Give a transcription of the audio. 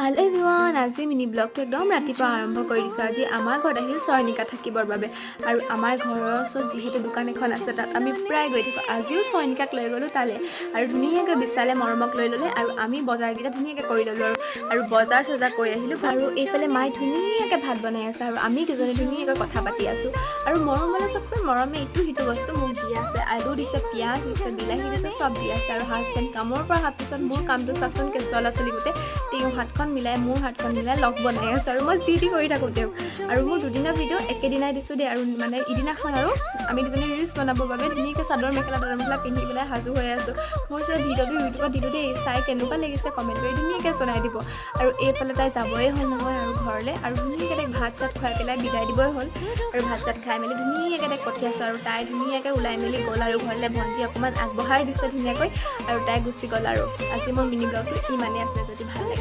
Hello' everyone, আজি mini ব্লগটো একদম ৰাতিপুৱা আৰম্ভ কৰি দিছোঁ। আজি আমাৰ ঘৰত আহিল চয়নিকা থাকিবৰ বাবে আৰু আমাৰ ঘৰৰ ওচৰত যিহেতু দোকান এখন আছে, তাত আমি প্ৰায় গৈ থাকোঁ। আজিও চয়নিকাক লৈ গ'লোঁ তালৈ আৰু ধুনীয়াকৈ বিশালে মৰমক লৈ ল'লে আৰু আমি বজাৰকেইটা ধুনীয়াকৈ কৰি ল'লোঁ আৰু আৰু বজাৰ চজাৰ কৰি আহিলোঁ। আৰু এইফালে মায়ে ধুনীয়াকৈ ভাত বনাই আছে আৰু আমি কেইজনী ধুনীয়াকৈ কথা পাতি আছোঁ। আৰু মৰমলৈ চাওকচোন, মৰমে ইটো সিটো বস্তু মোক দি আছে। আলু দিছে, পিঁয়াজ দিছে, বিলাহী দিছে, চব দি আছে। আৰু হাজবেণ্ড কামৰ পৰা অহাৰ পিছত মোৰ কামটো চাওকচোন, কেঁচুৱা ল'ৰা ছোৱালী গোটেই তেওঁ হাতখন মিলাই, মোৰ হাতখন মিলাই লগ বনাই আছোঁ আৰু মই যি টি কৰি থাকোঁ তেওঁক। আৰু মোৰ দুদিনৰ ভিডিঅ' একেদিনাই দিছোঁ দেই। আৰু মানে ইদিনাখন আৰু আমি দুজনী ৰিলচ বনাবৰ বাবে ধুনীয়াকৈ চাদৰ মেখেলা তাদৰ মেখেলা পিন্ধি পেলাই সাজু হৈ আছোঁ। মোৰ যে ভিডিঅ'টো ইউটিউবত দিলোঁ দেই, চাই কেনেকুৱা লাগিছে কমেণ্ট কৰি ধুনীয়াকৈ জনাই দিব। আৰু এইফালে তাই যাবই হ'ল নহয় আৰু ঘৰলৈ আৰু ধুনীয়াকৈ তাইক ভাত চাত খুৱাই পেলাই বিদায় দিবই হ'ল। আৰু ভাত চাত খাই মেলি ধুনীয়াকৈ তাইক পঠিয়াইছোঁ আৰু তাই ধুনীয়াকৈ ওলাই মেলি গ'ল আৰু ঘৰলৈ। ভণ্টি অকণমান আগবঢ়াই দিছে ধুনীয়াকৈ আৰু তাই গুচি গ'ল। আৰু আজি মোৰ মিনি ব্লগটো ইমানেই আছিলে। যদি ভাল লাগে